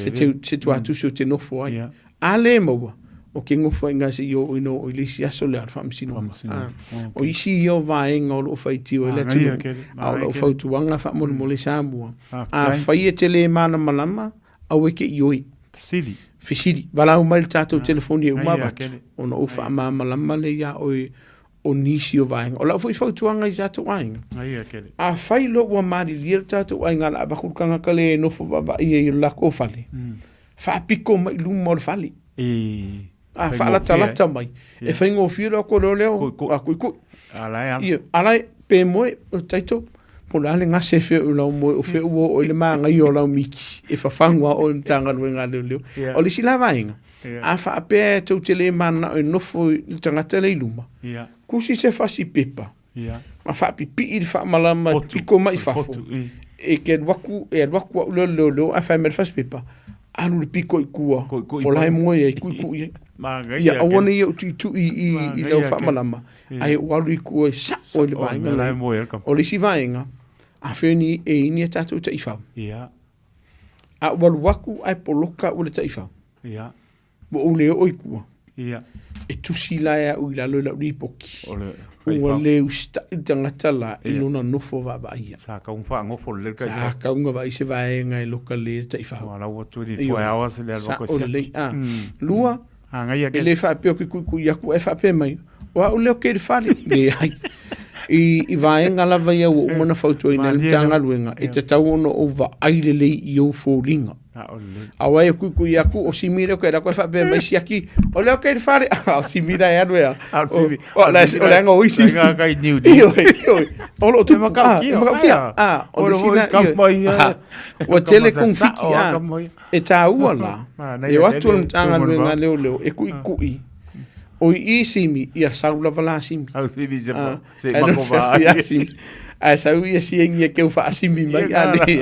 Se teu, se tuatusi ou te nofo ai. A le maua, ou te nofo ai i ina seia oo ina oo i le isi aso lea o le faamasinoga. O isi ia o vaega o lo o faitio ai le atunuu, a o lau fautuaga faamolemole Samoa, afai e te le malamalama, aua e te ioe. Fesili. Fesili. Valaau mai i le tatou telefoni e uma avatu, ona ou faamalamalama lea ia oe o nisi o vaega. O lau foi fautuaga i tatou aiga, afai loa ua malilie le tatou aiga o le a avatu le tagata lea e nofo vaavaai ai i le latou fale, faapito mai i luma o le fale. A faalatalata mai, e faigofie loa atu loa lea o tuitui. Ia, a la e, pe moe, taito, po o le a le gase e fea o lau moe, o fea ua oo i ai le manaia o lau miti e fafagu lava oe i le Matagaluega a Leoleo. O le isi la vaega, A faapea e tou te le mananao e nofo i le tagata lea i luma, tusi se fasi pepa ma faapipii le faamalama e piko mai i fafo, e te alu atu, e alu atu au lea o le leoleo ae fai mai le fasi pepa, alu le piko i tua, o la e moe ai, tuitui ai. Ia aua ne i ou tuitui i lau faamalama, ae ou alu i tua e sao ai le vaega lea. O le isi vaega, afai e i ai ni a tatou taifau, A ou alu atu ae poloka au e le taifau. Ia. Ua ou le oo i tua. Ia. E tusi la e au i lalo i lau lipoti. O le Ua le usitai le tagata la i lona nofo vaavaaia. Sa tau faanofo lelei le taifau. Sa tau na vaai se vaega e loka lelei ai le taifau. Ua lau atu 24 hours le alu atu e siaki. Sao lelei. Lua, E le faapea ou te tuitui atu ae faapea mai, o au lea ou te i le fale. Leai. I vaega lava ia ua uma ona fautuaina e le Matagaluega, e tatau ona ou vaai lelei i ou foliga. Aua e tuitui atu, o Simi lea ou te alu atu ae faapea mai, siaki, o lea ou te i le fale. A o Simi la e alu e a? O le aga o isi. Ioe, ioe. O lo o tupu. E matautia. O le isi lena, ua tele konifiki. E taua la, e o atu le Matagaluega a Leoleo e kuʻikuʻi, o i i Simi, ia sau lava la Simi. Au Simi se ah, se mako va. Ia Simi. Ae sau ia siengi e keu faasimi mai a le ai.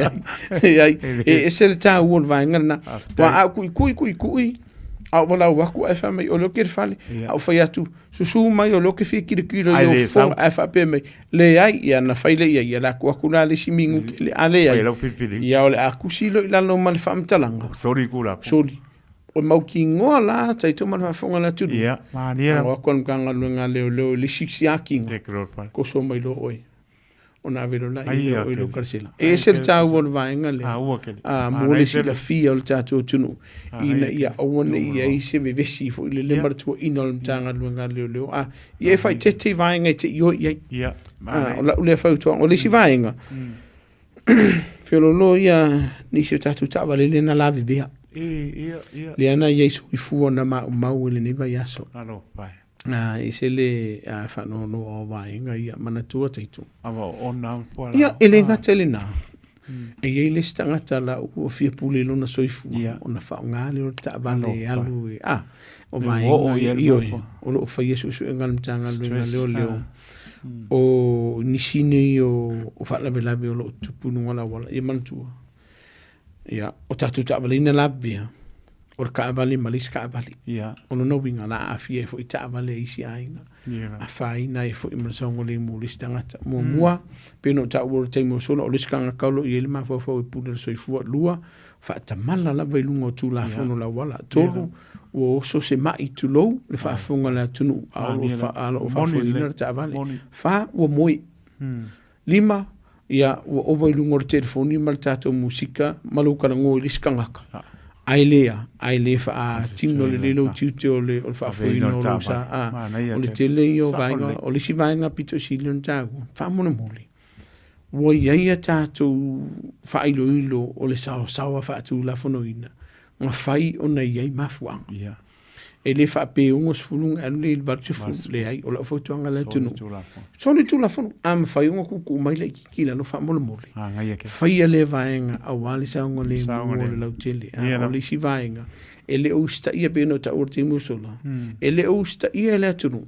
Ai. E ese le taua o le vaega lena. Ua a kuʻikuʻi kuʻikuʻi, a o valaau atu ae fai mai o lea ou te i le fale, a ou fai atu susu mai o lea ou te fia kilokilo i ou fofoga ae faapea mai, leai, ia na fai lea i ai, ia le atu atu la le isi minute, le a leai, ia o le a tusi loa i lalo ma le faamatalaga. Soli Tulafono. Soli. O le mautinoa la, taito ma le faafofoga a le atunuu. Ia, malie. Ago atu a le Matagaluega a Leoleo i le isi siakiga, toso mai loa oe. ona ave loa la ia o i lou kalasela. E ese le taua o le vaega lea mo le silafia o le tatou atunuu ina ia aua ne i i ai se vevesi foi lele ma le tuuaiina o le Matagaluega a Leoleo. Ia e faaeteete i vaega e te ioe i ai. O lau lea fautuaga. O le isi vaega, feoloolo ia nisi o tatou taavale lea na lavevea. Lea na i ai soifua na maumau i lenei vaiaso. E ese le faanoanoa o vaega ia, manatua taito. Ia, e le gata i lena, e i ai le isi tagata la ua fia pule i lona soifua, ona faaaoga lea o le taavale e alu e, a, o vaega ia, ioe, o lo o faia suesuega a le Matagaluega a Leoleo, o nisi nei o faalavelave o lo o tutupu i luga o le auala. Ia manatua, Ia, o tatou taavale na lavevea, o le taavale ma le isi taavale. Ia. O lona uiga, la aafia ai foi taavale a isi aiga. Ia. Afaina ai foi ma le saogalemu o le isi tagata. Muamua, mm. pei ona ou taua i le taimi ua sola, o le isi tagata o lo o i ai le mafaufau e pule le soifua. Lua, faatamala lava i luga o Tulafono yeah. lauala. Tolu, ua oso se mai, tulou, le faafofoga a le atunuu, a o lo o faafoeina le taavale. Fa, ua moe. Mm. 5, ia, ua ova i luga o le telefoni ma le tatou musika ma lou talanoa i le isi tagata, ae le a, ae le faatino lelei lou tiute o le faafoeina o lou sa. A, o le tele ia o vaega, o le isi vaega pito sili ona taua, faamolemole, ua i ai a tatou faailoilo o le saosaoa faatulafonoina na fai ona i ai mafuaaga. E le faapea e 60 ona e alu lea i le 80, leai, o lau fautuaga i le atunuu, soli le Tulafono, a mafai ona tuutuu mai laitiiti i lalo faamolemole, faia lea vaega aua le saogalemu o le lautele. A o le isi vaega, e le o usitaia pei ona ou taua i le taimi ua sola, e le o usitaia e le atunuu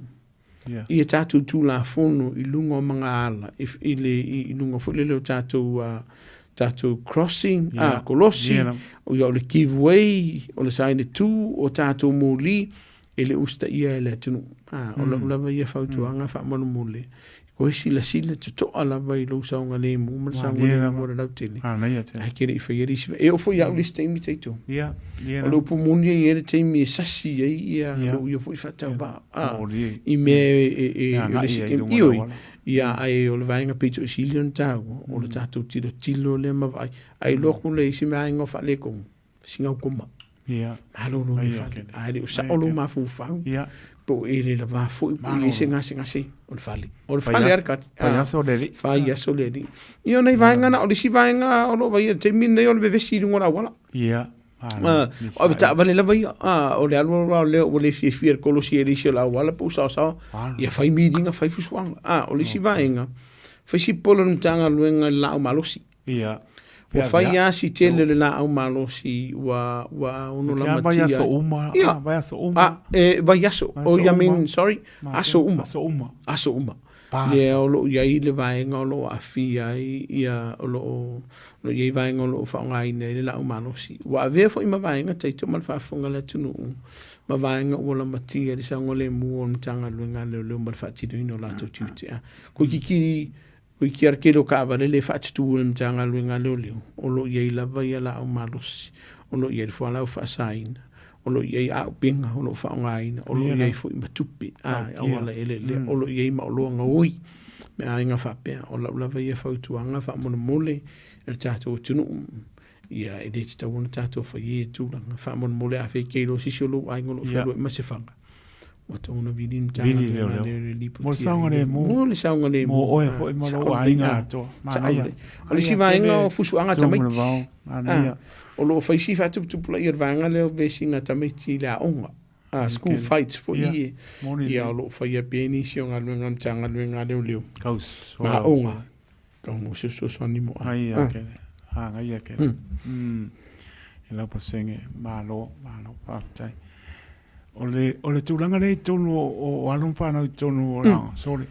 ia tatou Tulafono i luga o magaala, i le, i luga foi lele o tatou, tatou crossing, kolosi, o le give way, o le saina tu, o tatou moli, E le usitaia e le atunuu. A, o lau lava ia fautuaga faamolemole, toe silasila totoa lava i lou saogalemu ma le saogalemu o le lautele, ae te le i faia le isi mea. E oo foi ia au i le isi taimi Taito, o le upu moni e i ai le taimi e sasi ai ia lou ia foi faatauvaa, a, i mea e, o le isi taimi, ioe, ia, ae o le vaega pito i sili ona taua, o le tatou tilotilo lea ma vaai. Ae iloa atu le isi vaega o faaletonu, sina koma. Ia. Malolo le fale. A le o sao lou mafaufau. Ia. Po o e le lava foi po o i ai se gasegase o le fale. O le fale lava le kati. Fai aso le alii. Fai aso le alii. Ia o nai vaega na, o le isi vaega o lo o vaia i le taimi lenei o le vevesi i luga o le auala. Ia. O avetaavale lava ia, o le alu alu lava lea ua le fiafia i le kolosi e le isi o le auala po o saosaoa, ia fai miliga, fai fusuaga. O le isi vaega, fai si polo o le Matagaluega i le laau malosi. Ia. Ua fai lava si tele o le laau malosi ua ua ono lamatia. Vaiaso uma. Ia. Vaiaso uma. A, e, vaiaso. Oh, I mean, sorry. Aso uma. Aso uma. Aso uma. Lea o lo o i ai le vaega o lo o aafia ai ia o lo o lo i ai vaega o lo o faaaogaina ai le laau malosi. Ua avea foi ma vaega taito ma le faafofoga a le atunuu ma vaega ua lamatia i le saogalemu o le Matagaluega a Leoleo ma le faatinoina o latou tiute. Koe kikili Wiki a le tele o taavale lea e faatutu e le Matagaluega a Leoleo, o lo o i ai lava ia laau malosi, o lo o i ai le fualaau faasaina, o lo o i ai auupega o lo o faaaogaina, o lo o i ai foi ma tupe a e auala eleelea, o lo o i ai ma oloa gaoi, mea aiga faapea. O lau lava ia fautuaga faamolemole i le tatou atunuu, ia e le tatau ona tatou faia ia tulaga. Faamolemole a fai e te iloa se isi o lou aiga o lo o fealuai ma se faga, Ua tatau ona vili le Matagaluega a Leoleo e lipotia ai mo le saogalemu. Mo oe foi ma lou aiga atoa. Manaia. O le isi vaega o fusuaga a tamaiti. O lo o fai si faatuputupulaia o le vaega lea o vesiga a tamaiti i le aoga. School fights foi ia. Ia o lo o faia pea nisi o galuega a le Matagaluega a Leoleo ma aoga. Tau mo se fesoasoani mo ai. Aia kele. Agaia kele. E lau pasenge, malo, malo, faafetai. O le, o le tulaga lea i totonu o, o alo ma fanau i totonu o la, sorry.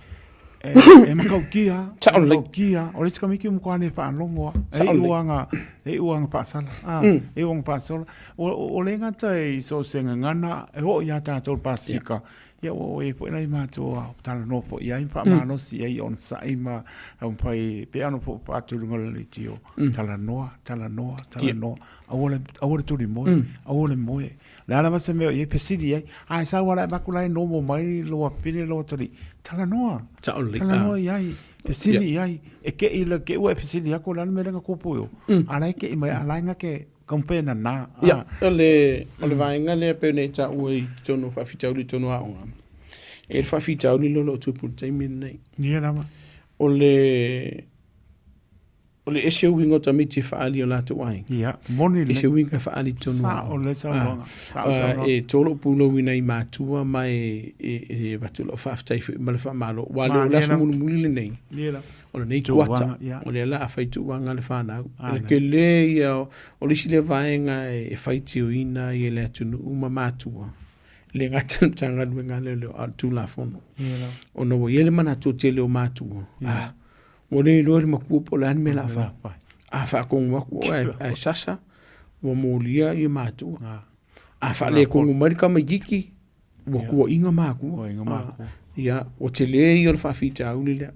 E, e matautia, e matautia, o le isi tamaiti ua matua le faalogo lava. E iu lava e iu lava ina faasala. Ah, e iu lava ina faasala. O, o le gata i so o se gagana, e oo ia tatou i le Pasefika, Ia ua oo i ai foi nai matou talanoa foi i ai ma faamalosi i ai onosai ma taumafai e pei ona faatu i luga o le leitio, talanoa, talanoa, talanoa, aua le, aua le tulimoe, aua le moe. O le a lava se mea o i ai, fesili i ai. A e sau lava la e avatu la e nomo mai lou afafine lou atalii, talanoa, talanoa i ai, fesili i ai. E te i te i ua e fesili atu o le a le mea lea na tupu i o, a la e te i mai, a la e na te Compare nana. Ia, o le, o le vaega lea pei ona e taua i totonu o faafitauli i totonu o aoga, e le faafitauli lea o lo o tupu i le taimi lenei. Ia lava. O le, o le ese uiga o tamaiti e faaali i o latou aiga. Ia, moni lelei. Ese uiga e faaali i totonu o aoga. Sao lelei saunoaga. Sao saunoaga. E to lou pulou i nai matua ma e, e, e avatu lau faafetai foi ma le faamalo. Aua o le aso mulimuli lenei. Ia lava. O lenei kuata, o lea la a fai tuuaga le fanau. O le tele ia, o le isi lea vaega e faitioina ai e le atunuu ma matua, e le gata i le Matagaluega a Leoleo, a o le Tulafono. Ona ua i ai le manatu o le tele o matua, a, ua le iloa e le matua po o le a le mea o le a fai. A faatonu atu oe ae sasa, ua molia ia matua. A faaletonu mai le tamaitiiti, Ua tuuaiga makua. Ia, ua tele ia o le faafitauli lea.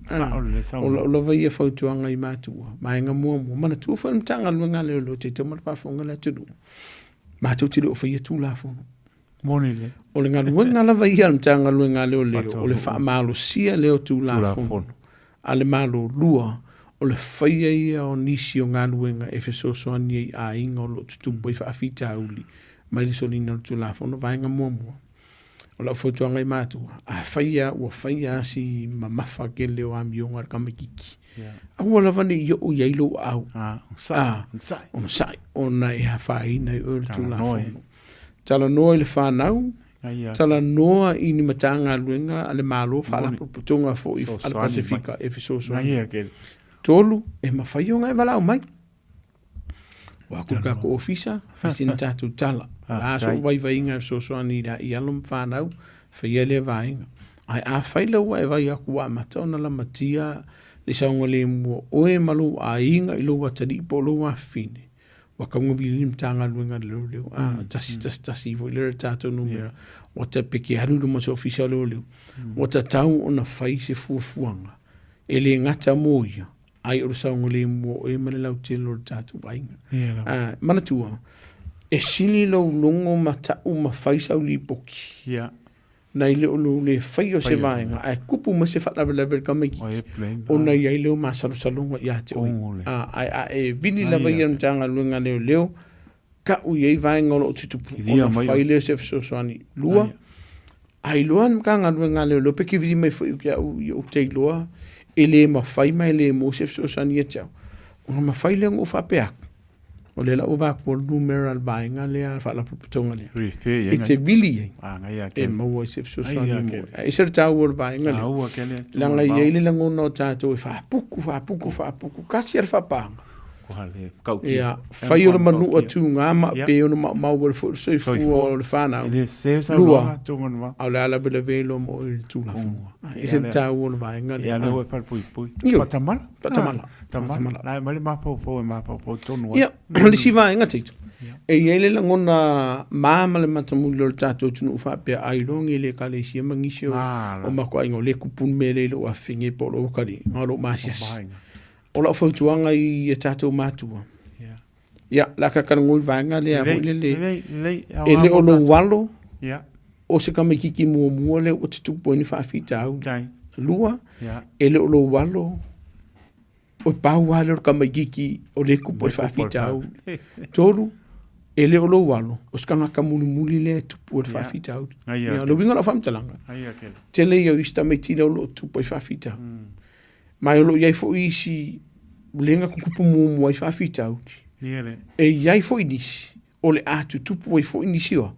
O lau lava ia fautuaga i matua, vaega muamua, manatua foi le Matagaluega a Leoleo te tau ma le faafofoga a le atunuu, matou te le o faia Tulafono. Moni lelei. O le galuega lava ia a le Matagaluega a Leoleo, o le faamalosia lea o Tulafono a le Malo. Lua, o le faia ia o nisi o galuega e fesoasoani ai i aiga o lo o tutupu ai faafitauli mai le soliga o le Tulafono, vaega muamua. O lau fautuaga i matua, afai lava ua fai lava si mamafa tele o amioga a le tamaitiiti, aua lava ne i oo i ai lou aau. Onosai, ona e afaina ai oe i le Tulafono. Talanoa i le fanau, talanoa i ni Matagaluega a le Malo, Faalapotopotoga foi a le Pasefika e fesoasoani. Tolu, e mafai ona e valaau mai. Ua atu le tatou ofisa, fai sina tatou tala. O le a sou vaivaiga e fesoasoani i alo ma fanau, faia lea vaega. Ae afai la ua e vaai atu ua amata ona lamatia le saogalemu o oe ma lou aiga i lou atalii po o lou afafine, Ua tau ona vili le Matagaluega a le Leoleo, a, 111 foi lea o le tatou numera, ua ta, pe te alu i luma o se Ofisa o Leoleo, ua tatau ona fai se fuafuaga e le gata mo ia, ai o le saogalemu o oe ma le lautele o le tatou aiga. Yeah. Manatua, e sili lou logo ma tau ma fai sau lipoti. Yeah. Nai le o lou le faia o se vaega, ae kupu mai se faalavelave i le tamaitiiti, ona i ai lea o masalosaloga ia te oe. Ae a e vili lava ia le Matagaluega a Leoleo, tau i ai vaega o lo o tutupu, ona fai lea o se fesoasoani. Lua, a iloa le Matagaluega a Leoleo pe kivili mai foi ia te au, ia ou te iloa e le mafai ma e le maua se fesoasoani ia te au, ona mafai lea ona ou faapea atu, o lea la ua avatu le numera a le vaega lea a le faalapotopotoga lea, e te vili ai e maua ai se fesoasoani mo oe. Ae ese le taua o le vaega lea, leaga e i ai le lagona o tatou e faapuku, faapuku, faapuku, tasi lava le faapaaga. Ia, fai o le manua tuga ma pe ono maumau ai foi le soifua o le fanau. Lua, a o le a lavelave loa ma oe i le Tulafono. E ese le taua o le vaega lea. Ia, lea ua e falepuipui. Faatamala. Faatamala. Faatamala. La e aumai le mafaufau e mafaufau tonu ai. Ia, o le isi vaega Tito, e i ai le lagona ma ma le matamuli o le tatou atunuu faapea ailoga i le Ekalesia ma nisi o matou aiga o lea e tupu le mea lea i lou afafine po o lou atalii, na o lou maasiasi. O lau fautuaga i a tatou matua, ia, o le a ta talanoa i le vaega lea foi lele, e le o lou alo o se tamaitiiti muamua lea ua tutupu ai ni faafitauli. Lua, e le o lou alo, o pau lava lea o le tamaitiiti o lea e tupu ai le faafitauli. Tolu, e le o lou alo, o se tagata mulimuli lea e tupu ai le faafitauli. Ia, o le uiga o lau faamatalaga, tele ia o isi tamaiti lea o lo o tupu ai faafitauli. Ma o lo o i ai foi isi lea na tutupu muamua ai faafitauli. E i ai foi nisi o le a tutupu ai foi nisi o,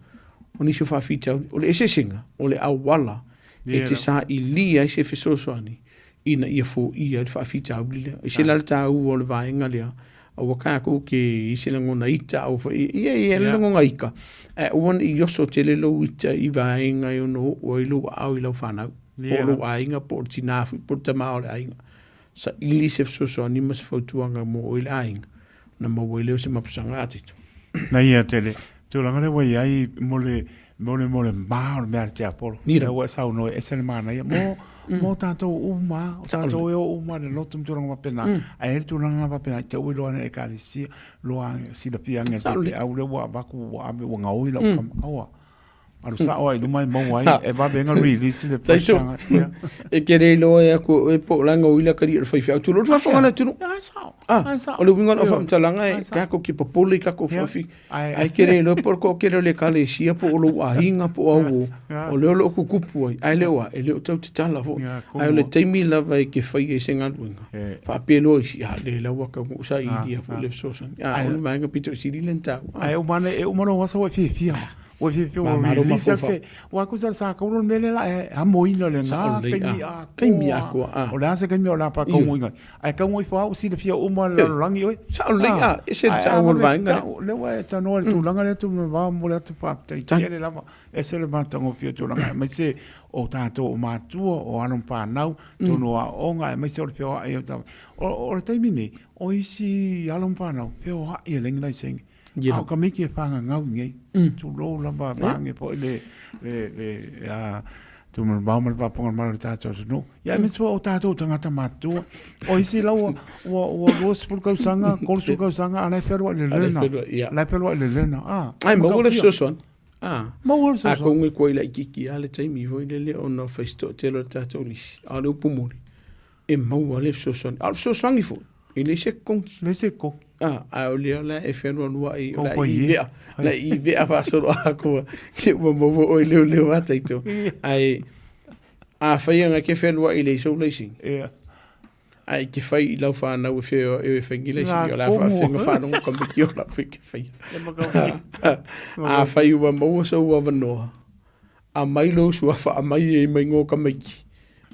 o nisi o faafitauli. O le eseesega, o le auala e te sailia ai se fesoasoani ina ia foia ai le faafitauli lea. E ese la le taua o le vaega lea, aua tatou te i ai se lagona ita, aua foi, ia e i ai le lagona ita, ae aua ne i oso tele lou ita i vaega e ono oo ai lou aao i lau fanau. po o lou aiga, po o le tina foi, po o le tama o le aiga. Saili se fesoasoani ma se fautuaga mo oe i le aiga, ona maua ai lea o se mapusaga a Tito. Na ia tele, tulaga lea ua i ai mo le, mo le, mo le ma o le mea a le tiapolo. Lea ua e saunoa e ese le manaia. Mo, mo tatou uma, o tatou e o uma i le lotu ma tulaga faapena. Ae i ai le tulaga faapena, te i ua iloa ane e Ekalesia, loa silafia ane e le faifeau lea ua avatu ua ave ua gaoi lau tama. Aua. Alu sao lava i luma e maua ai, e vave ai ona release le pressure. E te le iloa e aku e oe po o la e gaoi le atalii o le faifeau. Tulou le faafofoga a le atunuu. Ah, o le uiga o lau faamatalaga e tatou te popole i tatou faafi. Ae te le iloa po o le toatele o le ekalesia po o lou aiga po o au o, o lea o lo o tutupu ai. Ae le o a, e le o tau tatala foi. Ae o le taimi lava e te fai ai se galuega, faapea loa isi, a lea la ua taunuu sailia foi le fesoasoani. A o le vaega pito i sili lea ona taua. Ae uma ane, e uma lou aso ua e fiafia. Ua fiafia ua Mamalo release mafaufau. atu se, ua kusa le sa kaulu le mea lea la e amoina lena Sao lelei, taimi ah. atoa. Taimi atoa, ah. O le a se taimi o le a faakaumoi ngai. Ae kaumoi ifo lava ua silafia uma le lalolagi oe. Sao lelei, Ah. ah, ese le Ae taua o le vave vaega lea. tau, lea ua e talanoa i le tulaga lea Tuimavao, momoli atu faafetai tele lava. Ese le matagofie o tulaga aemaise o tatou o matua, o alo ma fanau, totonu o aoaoga aemaise o le feoai o o le taimi nei, o isi alo ma fanau, feoai e leai ni laisene. A o tamaiti e fagagau i nei. Tulou lava vaeane foi le le le a Tuimavao ma le faafofoga mai o le tatou atunuu. Ia aemaise foi o tatou tagata matutua. O isi la ua ua ua 20 tausaga, 30 tausaga a o la e fealuai i le learner. La e fealuai i le learner. Ae maua le fesoasoani. Maua le fesoasoani. Atonu e tuai laitiiti lava le taimi foi lele ona fai si toatele o le tatou lisi. A o le upu moni, e maua le fesoasoani. A o le fesoasoani foi, e leai se totogi. Leai se totogi. Ae o lea la e fealualuai, o le a i vea, o le a i vea faasoloatoa, ke ua maua oe leoleo a taito. Ae afai e te fealuai e leai sou laisene, ae e te fai i lau fanau e feoai e fai ni laisene, o le a faafefea ona faalogo tamaiti o la foi e te faia. Afai ua maua sou avanoa, aumai lou suafa aumai ai ma igoa o tamaiti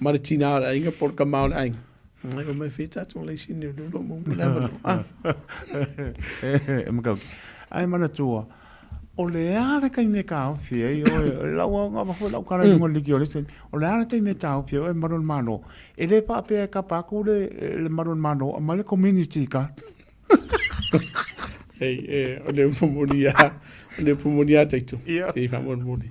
ma le tina o le aiga po o le tama o le aiga. Ai o mai fai tatou laisene o lea o lo o maua mai le avanoa. E makau. Ae manatua, o le a le taimi e taofi ai oe, o lau aoga foi lau tala i luga o le liki o le isi taimi, o le a le taimi e taofi ai oe e malu o le Malo? E le faapea e kapa atu le malu o le Malo, aumai le community card. Ei, o le upu moni lava, o le upu moni lava Taito, se i faamolemole.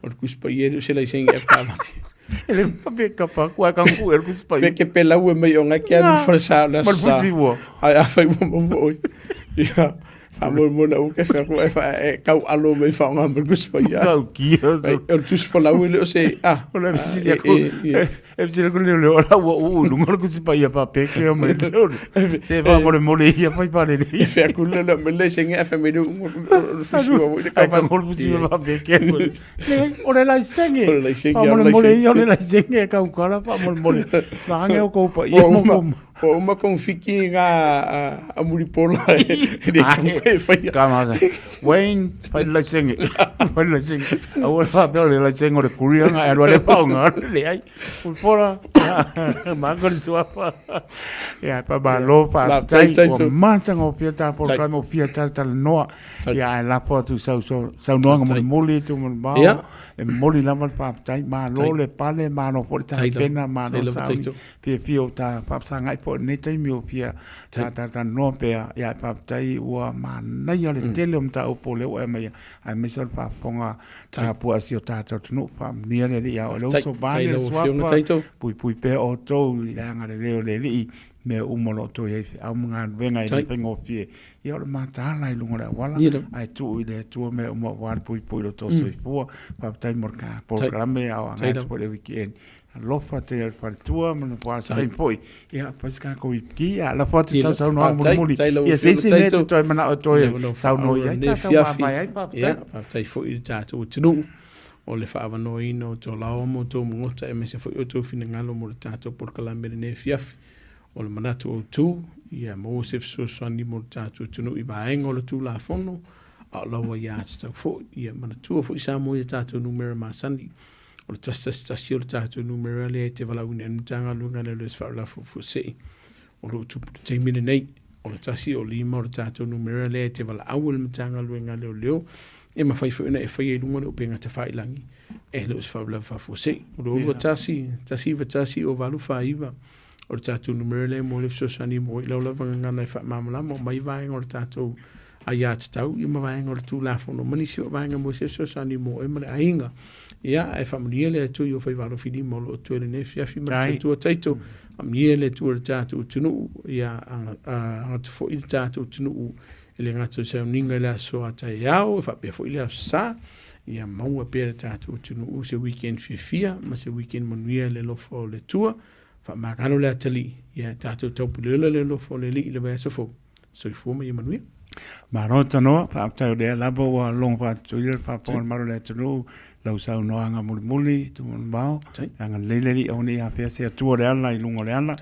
O le Tusi Paia e le o se laisene avetaavale. E le pe kapa ku ai kangu e le Tusi Paia. Pe ke pelau e mai o ngai ke alu falesa o le aso sa. Ai afai ua maua oe. Ia, faamolemole aua ke fai atu e e tau alo mai faaaoga mai le Tusi Paia. Tau kia. Ai, o le Tusi Folau e le o se, ah. O le fesili aku, E tira ko leo leo la ua uu lunga le kusi paia pa peke o mai leo. Se va mo le mole ia pai pa le. E fea ku le le le se nge fa me lu le fusi wa le ka fa ngol fusi wa pa peke. Le o le lai senge. O le lai senge o le mole ia o le lai senge ka u kala pa mo le mole. Ma nge o ko pa ia mo ko. Ua uma kong fiki ngā a Muripola e le kong e whaia. Ka masa. Wayne, whai le laisenge. Whai le laisenge. Aua le whapea o le laisenge o le kuria ngā e alua le pao ngā le ai. Muripola, mako le suafa. Ia, pa malo, pa tai, ua matanga o fia tā polokalame o fia tā talanoa. Ia, ae lafo atu sau saunoaga mulimuli tu mo le E momoli lava le faafetai, malo le pale, malo foi le tapena, malo le sauni. Fiafia o ta faafesagai foi i lenei taimi o fia talatalanoa pea, ia e faafetai ua manaia le tele o mataupu o lea ua e aumaia, aemaise o le faafofoga tapua a si o tatou atunuu. Faamanuia le Alii ia oe le uso, vaeane le suafa, puipui pea outou i le agalelei o le Alii, mea uma o lo o outou i ai i feau ma galuega e le faigofie. Ia o le mataala i luga o le auala, ae tuu i le Atua mea uma aua le puipui i lo outou soifua. Faafetai mo le polokalame a o agai atu foi i le weekend. Alofa tele o le faletua ma le voa saini foi. Ia, fai se tatou ipiki. Ia, lafo atu sau saunoaga mulimuli. Ia, se isi mea e te toe manao e toe saunoa i ai, tatou mavae ai, faafetai. Ia, faafetai foi i le tatou atunuu o le faaavanoaina o tou laoa ma outou mogota aemaise foi o outou finagalo mo le tatou polokalame i lenei afiafi. O le manatu autu, ia maua se fesoasoani mo le tatou atunuu i vaega o le Tulafono, a o lau aiatatau foi. Ia manatua foi Samoa i a tatou numera masani. O le 111 o le tatou numera lea e te valaauina ai le Matagaluega lea o le Faalavelave Faafuasei o lo o tupu i le taimi lenei. O le 105 o le tatou numera lea e te valaau ai le Matagaluega a Leoleo e mafai foi ona e faia i luga o le upega tafailagi e le o se faalavelave faafuasei. O le 221 191 049 o le tatou numera lea mo le fesoasoani mo i lau lava gagana e faamalamalama o mai vaega o le tatou aiatatau ia ma vaega o le Tulafono ma nisi o vaega mo se fesoasoani mo oe ma le aiga. Ia, ae faamanuia le Atua i o faiva alofilima o lo o totoe i lenei afiafi ma le tautua taito. Faamanuia le Atua i le tatou atunuu, ia agatu foi le tatou atunuu e le gata o sauniga i le aso a taeao, e faapea foi le aso Sa. Ia maua pea le tatou atunuu se weekend fiafia ma se weekend manuia i le alofa o le Atua. Faamagalo le atalii, ia tatou taupuleola le alofa o le Alii i le vaiaso fou. Soifua ma ia manuia. Malo tanoa, faafetai o lea lava ua logo faatutuila le faafofoga a le malo o le atunuu, lau saunoaga mulimuli, Tuimavao, agalelei le Alii aua ne i afea se Atua o le ala i luga o le ala,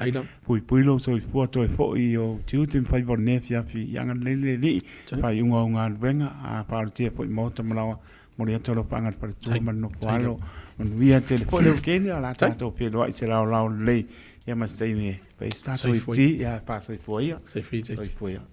puipui lou soifua toe foi i ou tiute ma faiva o lenei afiafi, ia agalelei le Alii, faaiuga o galuega, a faaolotia foi i maota ma laoa, momoli atu alofaaga i le faletua ma le nofo alo, manuia tele foi le weekend, o le a tatou feiloai i se laolao lelei, ia ma se taimi e fai ai se tatou ipi, ia faasoifua ia. Soifua ia.